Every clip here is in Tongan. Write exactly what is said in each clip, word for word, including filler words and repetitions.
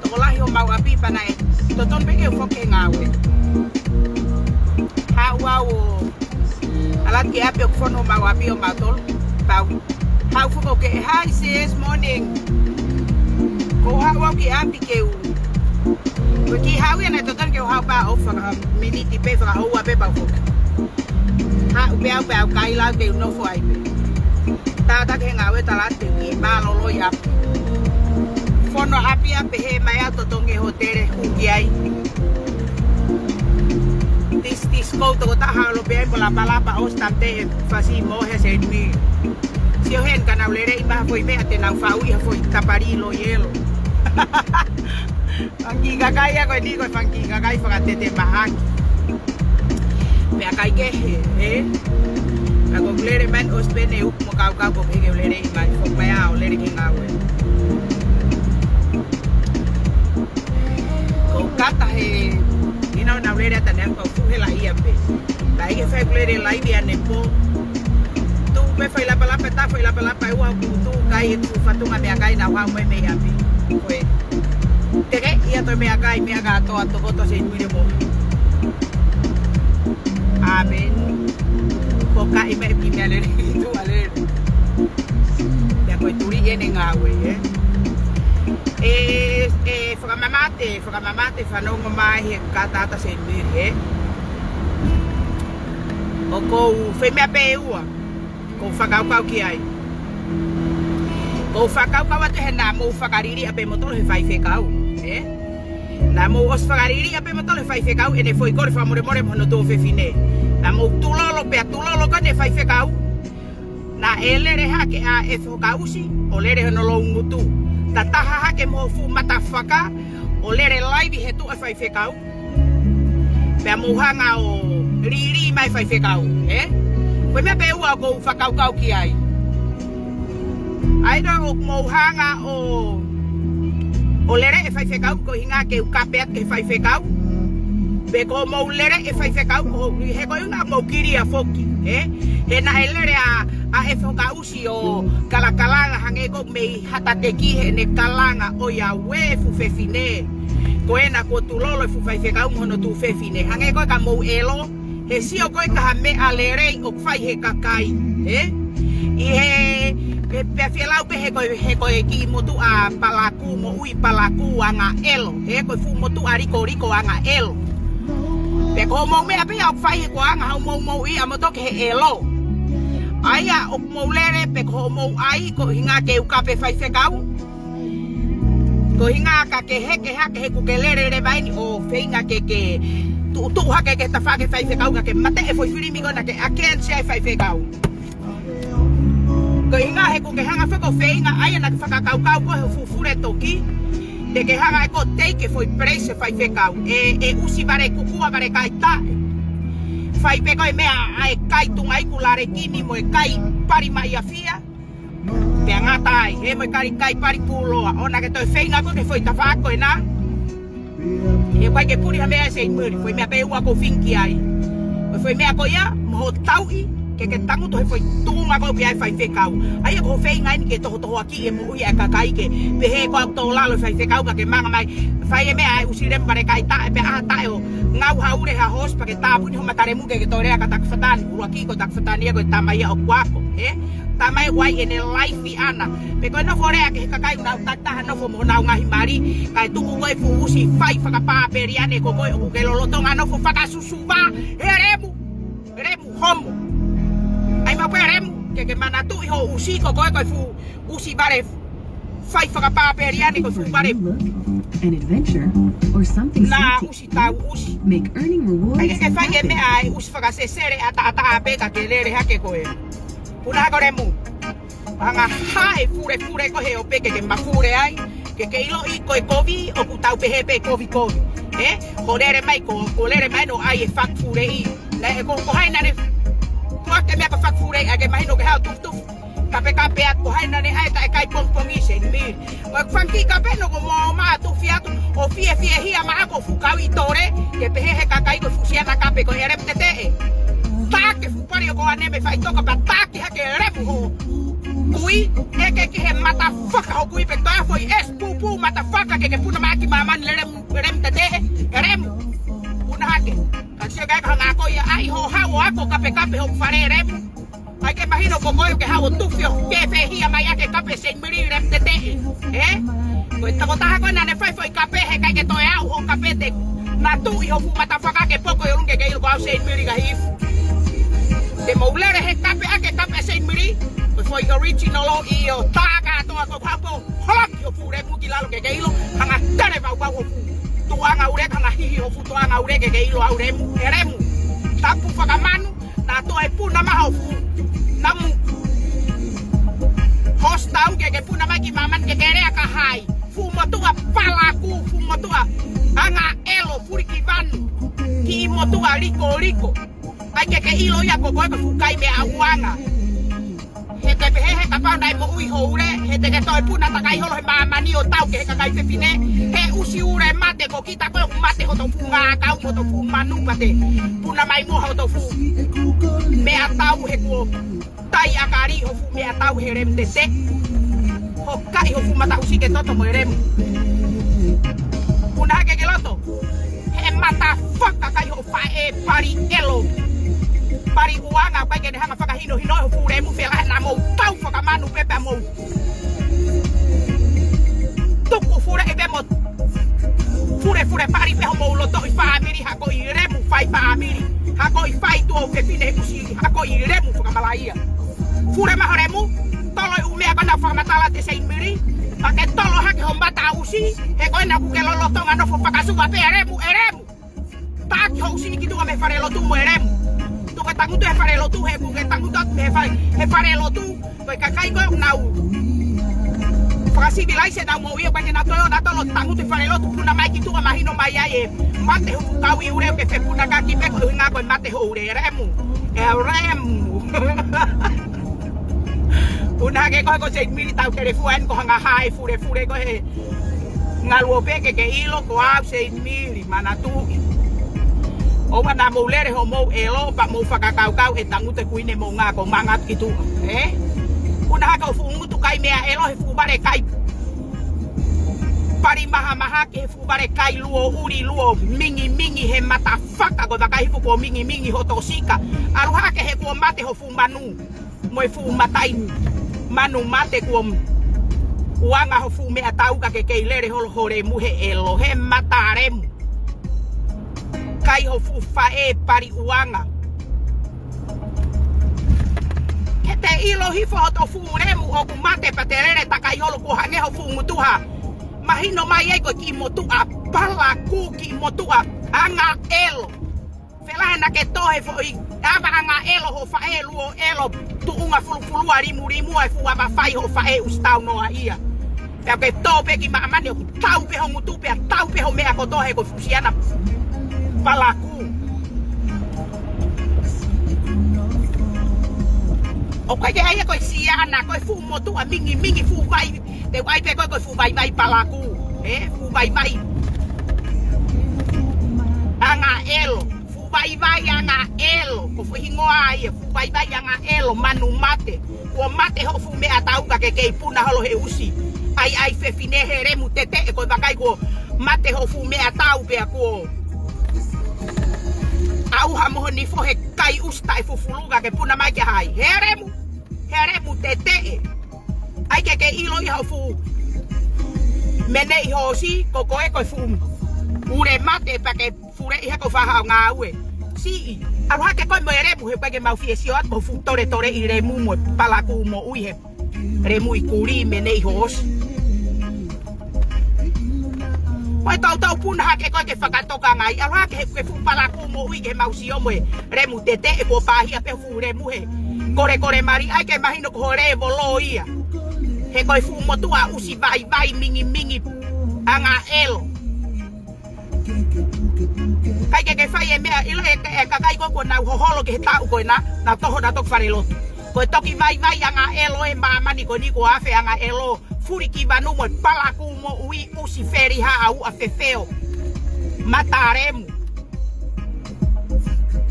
Tokolahi homau ʻapi pea naʻe totonu pē ke u foki ki he ngāue. Haʻu au ʻo ʻalu atu ki ʻapi ʻoku fonu homau ʻapi ʻo mautolu. Pau. Haʻu foki ʻo ke, "Hi sis, morning." Ko u haʻu au ki ʻapi ke u. Ko e kiʻi haʻu ia naʻe totonu ke u haʻu pē ʻo fakaminiti pē, fakahoua pē pea u foki. Haʻu pē au pea u kaila au te u nofo ai pē. Tātā ki he ngāue, tala atu ki mālōlō ʻi ʻapi. Fonu ʻapi ʻa pehē mai au totongi e hōtele hū ki ai. This, this ko u tokotaha ʻalu pē ai mo lapalapa ʻo stamp te e fasi mo he seni. Sio heni ka nau lele ʻi maha foʻi meʻa te nau faʻu ʻi ha foʻi tapali lo yellow. Fanga kiʻi kakai ia ko eni ko e fanga kiʻi kakai fakatete mahaki. Meʻakai kehe, ē? Ka ko u lele mai ʻosi pē ne uku mo kaukau ko pehē ke u lele ʻi mai, foki mai ʻo lele ki he ngāue. Ko u kata he, you know, nau lele ata ne au ka u fuhe la ia pē. Ka ʻi he fai ku lele laivi ʻanepō. Tuʻu pē fai lapalapa, tā fai lapalapa ʻe ua kuo tuʻu kai e tuʻu fatunga meʻakai naʻa u haʻu mai mei ʻapi. Ko e. Teke ia toe meʻakai, meʻa kātoa tokoto se mire mo. ʻĀmeni. Ko ka i mai ki meʻa lele, i tuʻa lele. Pea ko e tuli ʻene ngāue, ē. ʻE, ʻe fakamamate, fakamamate fanongo mai he kata ata se mire, ē. ʻOku ou fai meʻa pē ʻe ua. Ko u fakakaukau ki ai. Ko u fakakaukau atu he naʻa mou fakaliliʻa pē moutolu he faifekau, ē? Naʻa mou ʻosi fakaliliʻa pē moutolu he faifekau, ʻene foʻi kole fakamolemole mo hono tuofefine. Naʻa mou tulolo pea tulolo ko eni faifekau. Naʻe lele hake ʻa e fokausi, ʻo lele hono loungutu. Tataha hake mo fuʻu matafaka, ʻo lele laivi he tuʻa faifekau. Pea mou hanga ʻo lili mai faifekau, ē? Ko e meʻa pē ʻe ua ʻoku ou fakakaukau ki ai. ʻAi ʻoku mou hanga ʻo, ʻo lele e faifekau, ko hinga ke u kape atu ki he faifekau. Pe ko mou lele e faifekau, ko, he ko e ʻuhinga mou kilia foki, ē? He naʻe lele ʻa, ʻa e fokausi ʻo kalakalanga hangē ko mei Hatateki heʻene kalanga ʻo ia ue fuʻu fefine. Ko ena kuo tulolo e fuʻu faifekau mo hono tuofefine. Hangē ko e ka mou ʻelo, he sio ko e ka ha meʻa lelei ʻoku fai he kakai, ē? ʻI he, he pea fie lau pē he ko e, he ko e kiʻi motuʻa palaku, moʻui palaku anga ʻelo, he ko e fuʻu motuʻa likoliko anga ʻelo. Pea ko hoʻomou meʻa pē ʻoku fai he ko e anga hoʻomou moʻui ʻa moutolu ki he ʻelo. ʻAia ʻoku mou lele pē ko hoʻomou ʻai, ko hinga ke u kape faifekau. Ko hinga ka ke heke hake he kuo ke lele leva eni ʻo feinga ke ke tuʻutuʻu hake ke tafa ke faifekau ka ke mate e foʻi filimi ko ena ke ake ansia e faifekau. Ko hinga he kuo ke hanga feko feinga ʻaia naʻa ke fakakaukau ko e fuʻu fule toki. Te ke hanga ʻe ko tei ke foʻi place e faifekau. ʻE, ʻe ʻusi vale kukua vale kai taʻe. Fai pē ko e meʻa ʻa e kai tunga iku lale kini mo e kai pali mai afia. Pea ngata ai, he mo e kali kai pali kuloa, ʻona ke toe feinga ko ke foʻi tafa ko ena. He ʻoku ʻikai ke puli ha meʻa ʻe Seimuri, foʻi meʻa pē ʻe ua ʻoku ou feinga ki ai. Ko e foʻi meʻa ko ia, mo hoʻo tauʻi, ke ke tangutu he foʻi tuʻunga ko ē ʻoku ʻi ai e faifekau. ʻAia ko hoʻo feinga eni ke tohotohoakiʻi e moʻui ʻa e kakai ke, pehē ko au tō lalo e faifekau ka ke manga mai, fai e meʻa ʻa e ʻusi lemu vale kai taʻe pea ʻaha taʻe ʻo ngāue haʻu ʻa e hoosi pea ke tāpuni hoʻo mata lemu ke ke toe lea kia Takufatani, ʻuluaki ko Takufatani ia ko e tama ia ʻoku ako, ē? Tama ia ʻoku ʻi ai ʻene laifi ʻana. Pe ko e nofo lea ki he kakai ʻoku nau takitaha nofo mo honau ngaahi mali, kae tuku ko e fuʻu ʻusi fai fakapāpeliane ko koe ʻoku ke lolotonga nofo fakasusuva he lemu, lemu homo. ʻAi maʻu pē lemu, ke ke manatuʻi hoʻo ʻusi ko koe ko e fuʻu ʻusi vale fai fakapāpeliane ko e fuʻu vale. An adventure or something sweet to eat? ʻUsi tau ʻusi. Make earning rewards happen. ʻAi ke ke fai e meʻa ʻa e ʻusi fakasesele ʻataʻatā pē ka ke lele hake koe. Puna hako lemu. Hanga hae fulefule ko he ʻope ke ke mafule ai. Ke ke ʻiloʻi ko e kovi, ʻoku tau pehē pē kovikovi. Ē? Ko lele mai ko, ko lele mai ʻo ʻai e fakafuleʻi. Naʻe ko, ko hai naʻa ne, ko ake meʻa ko fakafuleʻi, ʻa ke mahino ke hao tufutufu. Kapekape atu ko hai naʻa ne ʻai taʻe kai pongipongi Seimuri. Ko e fanga kiʻi kape naʻa ko mo ma tufi atu, ʻo fiefia hia maʻa ko fuʻu kau ʻi tole, ke pehē he kakai ko e fuʻu siana kape ko e lemu teteʻe. Take fuʻu pali ʻo ko ane mei faʻitoka pea take hake lemu hoʻo kui, ʻeke ki he motherfucker hoʻo kui pe toe foʻi S pūpū motherfucker ke ke puna mai ki māmani Lemu, Lemu Teteʻe, ʻe Lemu. Puna hake. Ka sio ke ka ngako ia ai ho hau ʻo ako kapekape hoku fale Lemu. ʻAi ke mahino ko koe ke hau ʻo tufi ʻo ke fehia mai ʻa ke kape Saint Mary Lemu Teteʻe. Ē? Ko e tokotaha ko ē naʻa ne fai foʻi kape he ʻikai ke toe aʻu ho kape te. Naʻa tuʻi ho fuʻu matafaka ke poko ʻi ʻolunga ke ke ʻilo ko au Saint Mary ka hifu. Te mou lele he kape ʻa ke kape Saint Mary. Ko e foʻi original ʻo ʻio tā kātoa ko hapo. Holoki ho fuʻu Lemu ki lalo ke ke ʻilo. Hanga tele vauvau ho fuʻu tuʻanga ʻule, hanga hihi ho fuʻu tuʻanga ʻule ke ke ʻilo au Lemu. ʻE Lemu. Tapu fakamanu. Naʻa toe puna mai ho fuʻu namu hostau ke ke puna mai ki māmani ke ke lea ka hai. Fuʻu motuʻa palaku, fuʻu motuʻa anga ʻelo, fuli ki vanu. Kiʻi motuʻa likoliko. ʻAi ke ke ʻilo ia ko koe ko e fuʻu kai meʻa ʻuanga. He te pehē he kapau naʻe moʻui ho ʻule, he te ke toe puna takai holo he māmani ʻo tau ki he kakai fefine. He ʻusi ʻule mate ko kita ko ē ʻoku mate hoto fuʻu ngākau, hoto fuʻu manu pea te puna mai muʻa hoto fuʻu meʻatau he kuo tai ʻakali ho fuʻu meʻatau he Lemu Teteʻe. Hokaʻi ho fuʻu mataʻusi ke toto mo e Lemu. Puna hake ki loto. He matafaka kai ho faʻē pali ʻelo. Pali ʻuanga ʻikai ke ne hanga fakahinohino ho fuʻu Lemu fela naʻa mou tau fakamanu pē pea mou tuku fule ʻi pē mo fule fule pali pē homou loto ʻi fāmili hako ʻi Lemu fai fāmili. Hako ʻi fai tuʻo fefine he ʻusi hako ʻi Lemu fakamalaʻia. Fule mai ho Lemu, tolo ʻi ʻū meʻa ko ē naʻa fakamatala te Saint Mary, pea ke tolo hake ho mataʻusi, he ko ena kuo ke lolotonga nofo fakasuva pē ʻe Lemu, ʻe Lemu. Taki ho ʻusi ni ki tuʻa mei he fale lotu mo e Lemu. Tuku ke tangutu he fale lotu, he kuo ke tangutu atu mei he fale, he fale lotu, ko e kakai ko ē ʻoku nau fakasivilaise ʻenau moʻui ʻoku ʻikai ke nau toe ō nautolu ʻo tangutu he fale lotu, puna mai ki tuʻa mahino mai ai ʻe mate ho fuʻu kau ʻi ʻule ʻoku ke fepunakaki pē ko e ʻuhinga ko e mate ho ʻule ʻe Lemu. ʻE Lemu. Puna hake ko ē ko Saint Mary tau telefua eni ko hanga hae fule fule ko he ngaluope ke ke ʻilo ko au Saint Mary manatuʻi. ʻOua naʻa mou lele homou ʻelo pea mou fakakaukau ʻe tangutu e kuini moʻunga ko manga atu ki tuʻa. Ē? Puna hake ho fuʻu ngutu kai meʻa ʻelo he fuʻu vale kai pali mahamaha ki he fuʻu vale kai luo ʻuli luo mingimingi he matafaka ko e vakai fuʻu kuo mingimingi hoto sika. ʻAlu hake he kuo mate ho fuʻu manu. Mo e fuʻu mataʻi manu mate kuo ʻuanga ho fuʻu meʻatau ka ke kei lele holo ho Lemu he ʻelo he mata Lemu. Kai ho fuʻu faʻē pali ʻuanga. Ke te ʻilo hifo hoto fuʻu Lemu ʻoku mate pea te lele takai holo kuo hangē ho fuʻu ngutu ha. Mahino mai ai ko e kiʻi motuʻa palaku kiʻi motuʻa anga ʻelo. Felahe naʻa ke tō he foʻi ʻava anga ʻelo ho faʻē luo ʻelo tuʻunga fulufulua limulimu ʻa e fuʻu ʻava fai ho faʻē ʻusi tau noa ia. Pea ke tō pē ki māmani ʻoku tau pē ho ngutu pea tau pē ho meʻa kotoa he ko e fuʻu siana palaku. ʻOku ʻikai ke ʻai ia ko e siana ko e fuʻu motuʻa mingimingi fuʻu vai. Te u ʻai pē ko e ko e fuʻu vaivai palaku. Ē, fuʻu vaivai. Anga ʻelo. Fuʻu vaivai anga ʻelo. Ko e fuʻu hingoa ia. Fuʻu vaivai anga ʻelo. Manu mate. Kuo mate ho fuʻu meʻatau ka ke kei puna holo he ʻusi. ʻAi ʻai fefine he Lemu Teteʻe ko e vakai kuo mate ho fuʻu meʻatau pea kuo ʻauha mo ho nifo he kai ʻusi taʻefufulu ka ke puna mai ki hai. He Lemu. He Lemu Teteʻe. ʻAi ke ke ʻilo ʻi ho fuʻu meneʻi ho ʻosi, ko koe ko e fuʻu ʻule mate pea ke fule ʻi he ko e faʻahinga ngāue. Siʻi, ʻalu hake ko e mo e Lemu he ʻikai ke mau fie sio atu ko e fuʻu toletole ʻi Lemu mo e palaku moʻui he Lemu ʻi kuli meneʻi ho ʻosi. Ko e tautau puna hake ko e ke fakatokangaʻi, ʻalu hake he ke fuʻu palaku moʻui ke mau sio mo e Lemu Teteʻe kuo pāhia pē fuʻu Lemu he kolekole mali ʻai ke mahino ko ho lēvolo ia. He ko e fuʻu motuʻa ʻusi vaivai mingimingi anga ʻelo. ʻIkai ke ke fai e meʻa ʻilo e, e kakai ko ē kuo nau hoholo ki he taʻu ko ena, nau toho nautolu ki fale lotu. Ko e toki vaivai anga ʻelo e māmani ko eni kuo afe anga ʻelo. Fuli ki vanu mo e palaku moʻui ʻusi feli haʻa uʻa fefeo. Mata Lemu.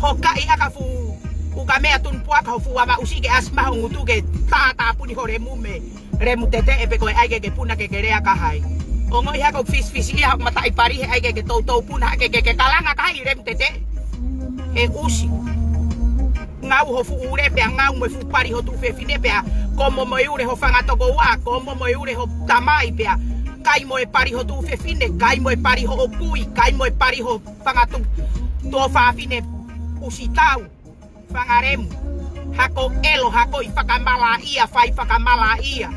Hokaʻi ʻa ka fuʻu, ʻuka meʻa tunu puaka ho fuʻu ʻava ʻusi ke ʻasi mai ho ngutu ke tātāpuni ho Lemu mei Lemu Teteʻe pe ko e ʻai ke ke puna ke ke lea ka hai. Ongoʻi hake ʻoku fisifisiʻia hoku mataʻi pali he ʻai ke ke toutou puna hake ke ke kalanga kae ʻi lemu tete. He ʻusi. Ngau ho fuʻu ule pea ngau mo e fuʻu pali ho tuofefine pea komo mo e ule ho fanga tokoua, komo mo e ule ho tamai pea kai mo e pali ho tuofefine, kai mo e pali hoʻo kui, kai mo e pali ho fanga tu-, tuofefine ʻusi tau. Fanga lemu. Hako ʻelo, hako ʻi fakamalaʻia, fai fakamalaʻia.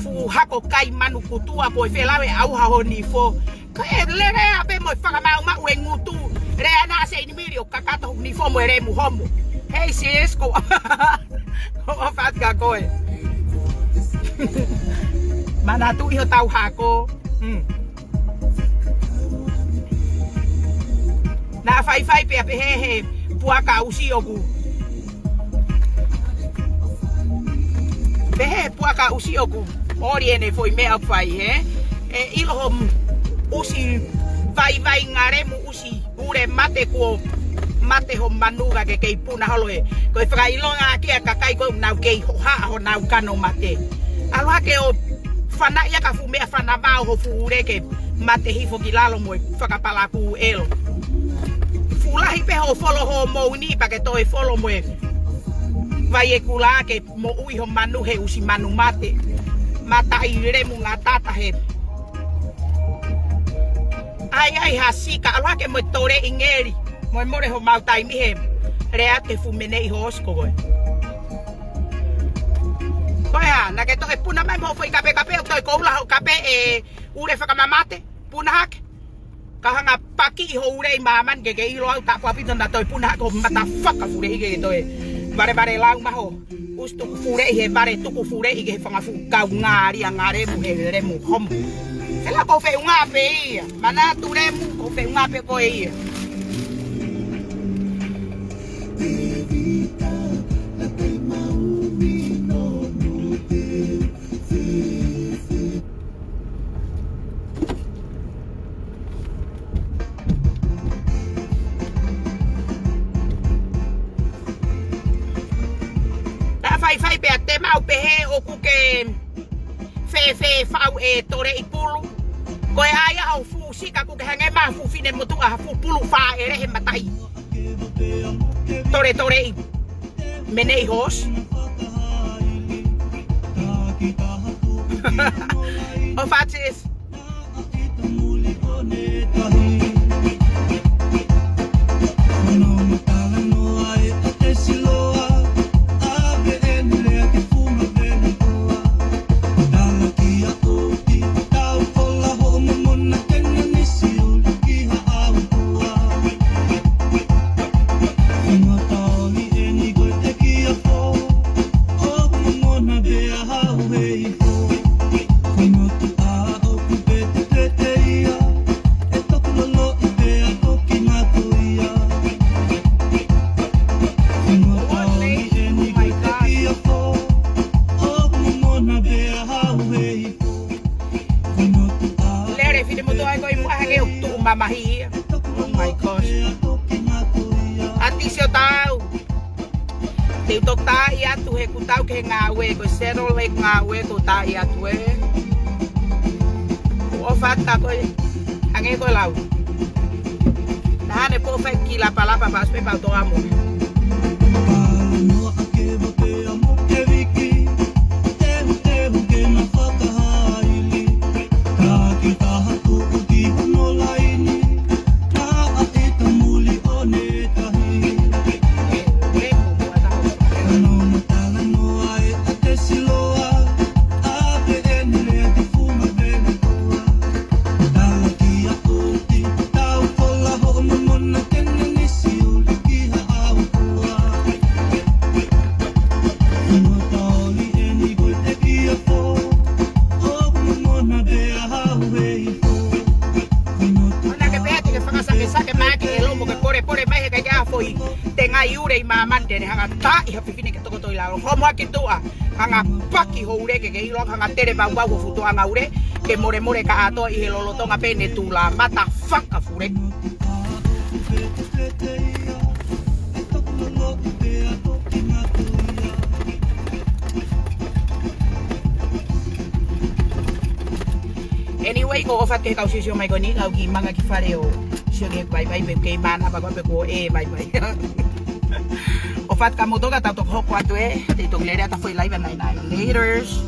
Fuʻu hako kai manu kutua ko e felāveʻi ʻauha ho nifo. Ko e lele ape mo e fakamaʻumaʻu e ngutu. Lea na se ini mili ʻo kakato ho nifo mo e lemu homo. Hei sis, ko, ko ʻofa atu kia koe. Manatuʻi hotau hako. Mm. Naʻa faifai pea pehē he puaka ʻusi ʻoku. Pehē he puaka ʻusi ʻoku. Oli ʻene foʻi meʻa ʻoku fai he. ʻE ʻilo ho m-, ʻusi vaivai ngalemu ʻusi. Ule mate kuo mate ho manu ka ke kei puna holo he. Ko e fakaʻilonga ʻaki ʻa e kakai ko ē ʻoku nau kei hohaʻa honau kano mate. ʻAlu hake ʻo fanaʻi ʻa e fuʻu meʻa fanavao ho fuʻu ule ke mate hifo ki lalo mo e fakapalaku ʻelo. Fuʻu lahi pē ho folo ho mouni pea ke toe folo mo e vai e kula ke moʻui ho manu he ʻusi manu mate. Mataʻi lemu ngatata he. ʻAi, ʻai, ha sika, ʻalu hake mo e tole ʻingeli. Mo e mole homau taimi he. Lea atu he fuʻu meneʻi hoosi ko koe. Ko e hā, naʻa ke toe puna mai mo hoʻo foʻi kapekape, ʻo toe koula hoʻo kape ʻe ule fakamamate. Puna hake. Ka hanga paki ʻi ho ule ʻi māmani ke ke ʻilo au tapu ʻaupito naʻa toe puna hake ho mata fakafuleʻi ke ke toe. Valevale lau maho. ʻUsi tuku fuleʻi he vale tuku fuleʻi ke he fanga fuʻu kau ngālia ngalemu he lemu homo. Sela ko feʻunga pē ia. Manatu lemu ko feʻunga pē ko ia. Naʻa faifai pea te mau pehē ʻoku ke fēfē fau e tole ʻi pulu. Ko e ʻai ʻa ho fuʻu sika ʻoku ke hangē mo ha fuʻu finemotuʻa ha fuʻu pulu fāʻele he mataʻi. Tole tole ʻi meneʻi hoosi. ʻOfa atu sis. Lele finemotuʻa ko ē ʻi muʻa hangē ʻoku tuʻu mamahi ia. Oh my gosh. ʻAti Siotau. Te u toki taaʻi atu he kuo tau ki he ngāue ko e settle he ngāue kuo taaʻi atu ē. ʻOfa atu kia koe. Hangē ko e lau. Naʻa ne pō fai ki lapalapa pasi pē pau toa mo. Ona ke pehē te ke fakasakesake mai ke ʻelo mo ke polepole mai he ʻikai ke ʻi ai ha foʻi tengaʻi ule ʻi māmani te ne hanga ʻo taaʻi ha fefine ke toko toe lalo. Homo hake tuʻa, hanga paki ho ule ke ke ʻilo, hanga tele vauvau ho fuʻu toʻanga ule, ke molemole kātoa ʻi he lolotonga pē ne tula mata fakafuleʻi. ʻOfa atu ki he kau siosio mai ko eni, kau kiʻi manga ki fale ʻo sio ki he baibai pe kei mana pako pe ko e baibai. ʻOfa atu kia moutolu ka tau toki hoko atu ē, te u toki lele atu ha foʻi live ʻanai nai. Laters.